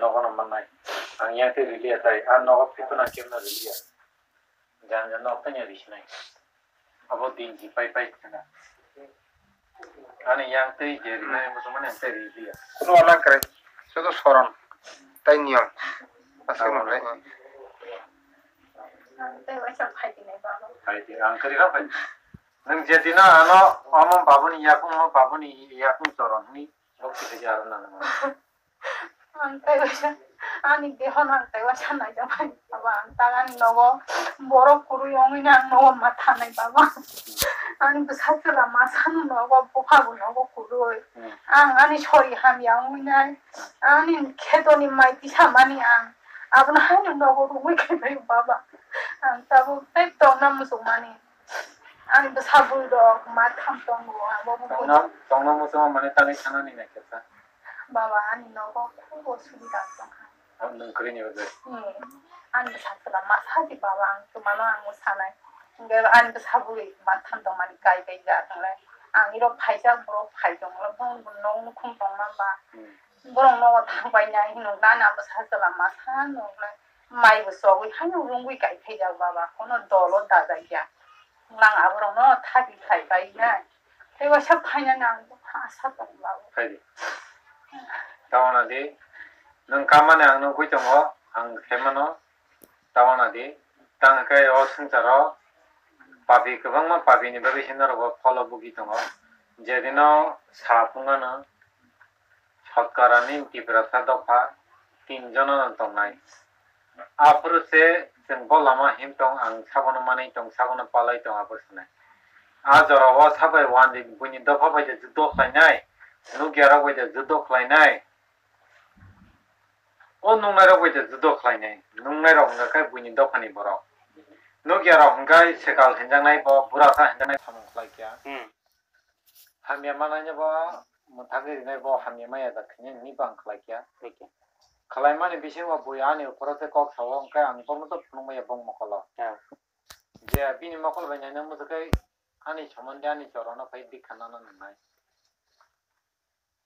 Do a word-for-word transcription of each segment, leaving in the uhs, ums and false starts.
Nogo no mannai. Ang yang tei riliya tai. A nogo phikuna kemno riliya. Janja nok tanya risinai. Abo din ji pai pai khna. Ani yang tei je rinai musulman yang tei riliya. Kuno alang kare. Sudu soron. Tai niyom. Asal Abo. Mulai. Ang tei waisa phai dinai baba. Phai di, ang kari ha phai. Nang je dina ano, amo babuni yakung, amo babuni yakung soron ni. Bok kisa ja arna nang. Ang tei waisa, ani deho nang tei waisa nai jang phai baba. Ang ta ani nogo borok kurui ongwi nang nogo ma thanai baba. Ani bwsa chwla masa no nogo bupha bo nogo kurui. Hmm. Ang ani sori hamya ongwi nai. Ani khetoni mai tisa mani ang. Abono haino nogo rungwi khe phai baba. Ang tabuk tei tongna muchung mani. Ani bwsa bwrwi rok ma tham tongo. Abo bo Tongna, tongna muchung mani tangwi sanani nai khe ta. Baba ani nogo khubo subida tongkha. Ang nung kwrwini bagwi. Hmm. Ani bwsa chwla ma saji baba ang twmano ang sanai. Hwnkhe ani bwsa bwrwi ma tham tongmani kai bai ja tonglai. Ang iro phaijak borok phai tongla bong nok nukhung tongma ba. Hmm. Borok nogo thang bai nai hinwi nang ani bwsa chwla ma sa nuknai. Mai bo chogwi haino rungwi kai phaijak baba. Kono dolo dajak ya. Nang aborokno thagi khai bai nai. Tei waisa phainani ang asa tong baba. Phai di. Tabana di. Nwng kamani ang nugwi tongo, ang khaimano. Tabana di. Tang khe o swngcharo papi kwbangma papini bagwi se norok o pholo bugi tongo. Jedino sa phungano Sotkarani Tiprasa dopha tin jono tongnai. Aphuru se chwng bo lama him tong, ang sabono manwi tong, sabono palai tong, aphuru sanai. A jora o sabai wandi buini dopha bai de judo khlainai, nukya rok bai de judo khlainai, o nuknai rok bai de judo khlainai, nuknai rok wngkha khe buini dophani borok. Nukya rok hwnkhe swkal hinjaknai bo, burasa hinjaknai samung khlaikya. Hmm. Hamya manai no bo mwthangwi rinai bo hamya maya da khainai hinwi bo ang khlai kya. Khlai kya. Khlaimani bisingo bui ani ukhoro tei kok sao, hwnkhe ang bono to phunuk maya bong mokolo. Ya. Je bini mokol bai naina muchukhe ani somondi ani chorono phai dikha nana nangnai.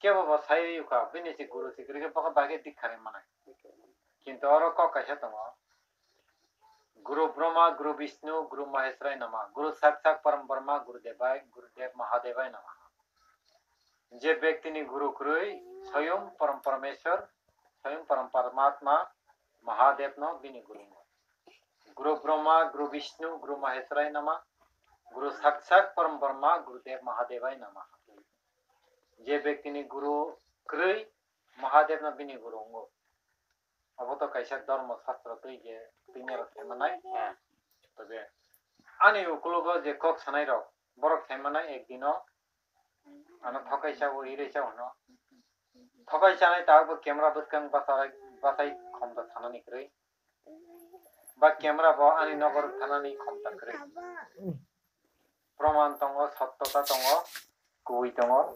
Kebo bo sai riyukha, bini si guru si kwrwi khe bokhe bagwi dikha ri manai. Kintu oro kok kaisa tongo. Guru Brahma, Guru Vishnu, Guru Maheshwrai Namah, Guru Saksak Param Brahma, Guru Devai, Guru Dev Mahadevai Namah. Je bektini guru kwrwi, Swayam Param Parameshwar, Swayam Param Paramatma, Mahadev no bini guru wngo. Guru Brahma, Guru Vishnu, Guru Maheshwrai Namah, Guru Saksak Param Brahma, Guru Dev Mahadevai Namah. Je bektini guru kwrwi, Mahadev no bini guru wngo. Abo to kaisa dhormo shastro twi je tini rok thaimanai. Hmm. Tobe ani ukologo je kok sanai rok, borok thaimanai ekdino ano thokai sa o, hirai sa hwno. Thokai sanai ta bo camera bwskang basai, basai khom da thanani kwrwi. Ba camera bo ani nogor thanani khom da kwrwi. Proman tongo, sottota tongo, kubui tongo.